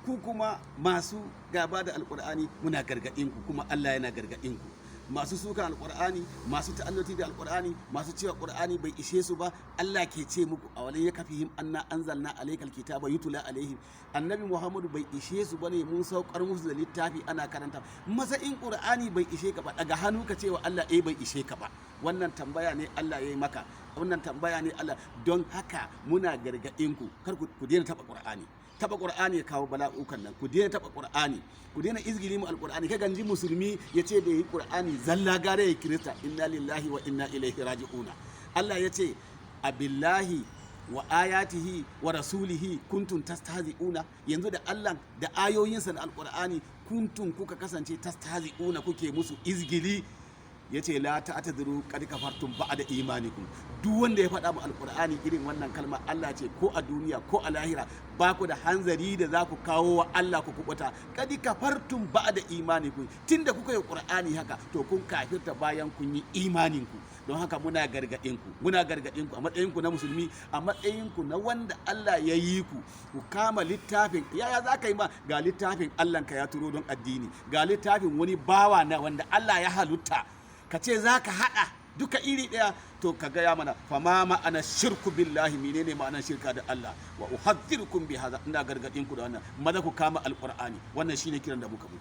Ku kuma masu gaba da Alkur'ani, muna gargaɗin ku, kuma Allah yana gargaɗin ku. Masu sukan Alkur'ani, masu ta'annuti da Alkur'ani, masu cewa Qur'ani bai ishe su ba, Allah ke ce muku: أولم يكفهم أنا أنزلنا عليك الكتاب يتلى عليهم. Annabi Muhammadu bai ishe su bane mun saukar musu da littafi ana karanta masa? In Qur'ani bai ishe ka ba, daga hannu ka cewa Allah eh, bai ishe ka ba. Wannan tambaya ne Allah ya yi maka, wannan tambaya ne Allah. Don haka muna gargaɗin ku, kar ku daina taɓa Qur'ani. Taba Qur'ani ya kawo bala'ukan nan. Ku daina taba Qur'ani, ku daina izgili mu Alqur'ani. Ka ganji musulmi ya ce da yi Qur'ani zalla gare ya Kirista. إنا لله وإنا إليه راجعون. Allah ya ce: أبالله وآياته ورسوله كنتم تستهزئون. Yanzu da Allah da ayoyinsa na Alqur'ani كنتم kuka kasance, تستهزئون kuke musu izgili. Ya ce: لا تعتذروا قد كفرتم بعد إيمانكم. Duk wanda ya faɗa mu Alƙur'ani irin wannan kalma, Allah ce ko a duniya ko a lahira ba ku da hanzari da za ku kawo wa Allah ku kubuta. قد كفرتم بعد إيمانكم. Tunda kuka yi Qur'ani haka, to kun kafirta bayan kun yi imaninku. Don haka muna gargaɗin ku, muna gargaɗin ku a matsayin ku na musulmi, a matsayin ku na wanda Allah ya yi ku, ku kama littafin. Yaya za ka yi ma ga littafin Allah ka ya turo don addini, ga littafin wani bawa na wanda Allah ya halitta, ka ce za ka haɗa duka iri ɗaya? To ka gaya mana: فما معنى الشرك بالله? Menene ma'anar shirka da Allah? وأحذركم بهذا. Ina gargaɗin ku da wannan. Maza ku kama Alƙur'ani. Wannan shine kiran da muka muku.